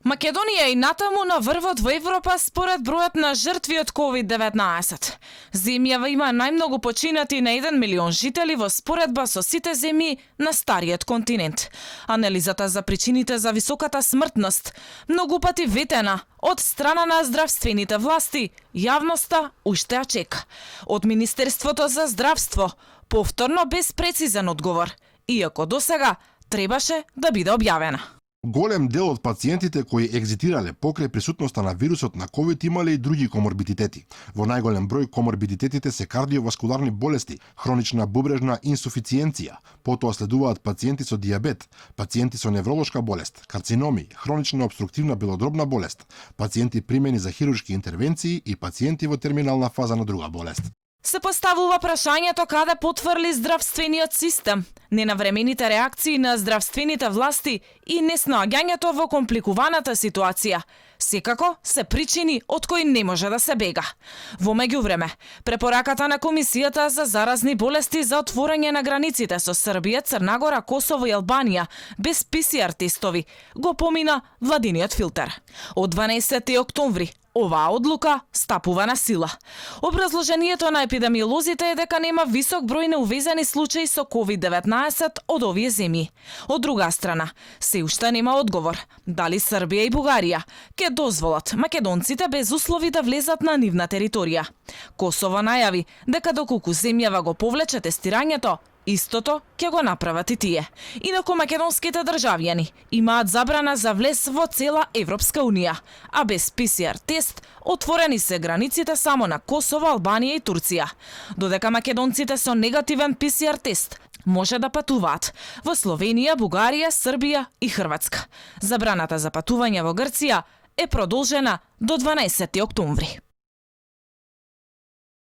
Македонија и натаму на врвот во Европа според бројот на жртви од COVID-19. Земјава има најмногу починати на 1 милион жители во споредба со сите земји на стариот континент. Анализата за причините за високата смртност многу пати ветена од страна на здравствените власти, јавноста уште ја чека. Од Министерството за здравство повторно без прецизен одговор, иако досега требаше да биде објавена. Голем дел од пациентите кои екзитирале покрај присутноста на вирусот на COVID имале и други коморбидитети. Во најголем број коморбидитетите се кардиоваскуларни болести, хронична бубрежна инсуфициенција, потоа следуваат пациенти со дијабет, пациенти со невролошка болест, карциноми, хронична обструктивна белодробна болест, пациенти примени за хируршки интервенции и пациенти во терминална фаза на друга болест. Се поставува прашањето каде потврли здравствениот систем, ненавремените реакции на здравствените власти и неснаоѓањето во компликуваната ситуација. Секако се причини од кои не може да се бега. Во меѓувреме, препораката на Комисијата за заразни болести за отворање на границите со Србија, Црна Гора, Косово и Албанија без ПСР тестови го помина владиниот филтер. Од 12 октомври оваа одлука стапува на сила. Образложението на епидемиолозите е дека нема висок број неувезени случаи со COVID-19 од овие земји. Од друга страна, се уште нема одговор дали Србија и Бугарија ќе дозволат македонците без услови да влезат на нивна територија. Косово најави дека доколку земјава го повлече тестирањето, истото ќе го направат и тие. Инаку македонските државјани имаат забрана за влез во цела Европска Унија, а без ПСР тест отворени се границите само на Косово, Албанија и Турција. Додека македонците со негативен ПСР тест може да патуваат во Словенија, Бугарија, Србија и Хрватска. Забраната за патување во Грција е продолжена до 12 октомври.